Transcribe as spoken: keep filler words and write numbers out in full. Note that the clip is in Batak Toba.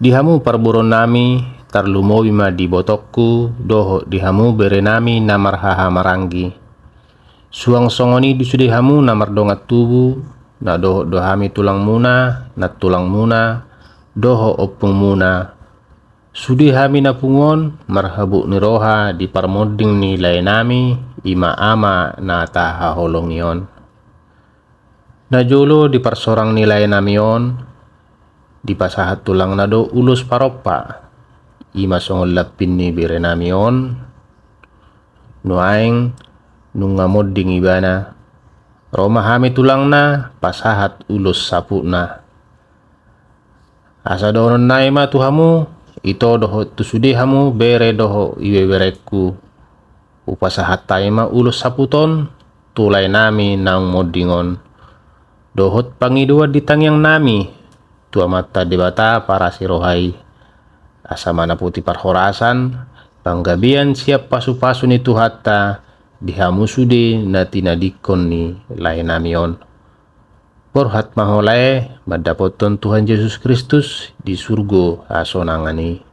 Di hamu parboruonnami, tarlumobi ma di ibotongku, dohot di hamu berenami na marhahamaranggi. Suang songon i di sude hamu na mardongan tubu, na dohot do hami tulangmuna, nantulangmuna, dohot ompungmuna. Sude hami na pungu on, marhabot ni roha di parmonding ni laenami, i ma ama na tahaholongi on. Najolo di parsorang ni laenami on, dipasahat tulangna do ulos parompa, i ma songon lampin ni berenami on. Nuaeng nunga monding ibana, ro ma hami tulangna pasahat ulos saputna. Asa dohononnami ma tu hamu, ito dohot tu sude hamu bere dohot ibeberengku. Hupasahat hami ma ulos saput on tu laenami naung monding on, dohot pangidoan di tangiangnami tu Amanta Debata parasi roha i, asa manaputi parhorasan, panggabean sian pasupasu ni Tuhanta di hamu sude na tinadingkon ni laenami on. Borhat ma ho lae mandapothon Tuhan Jesus Kristus di surgo hasonangan i.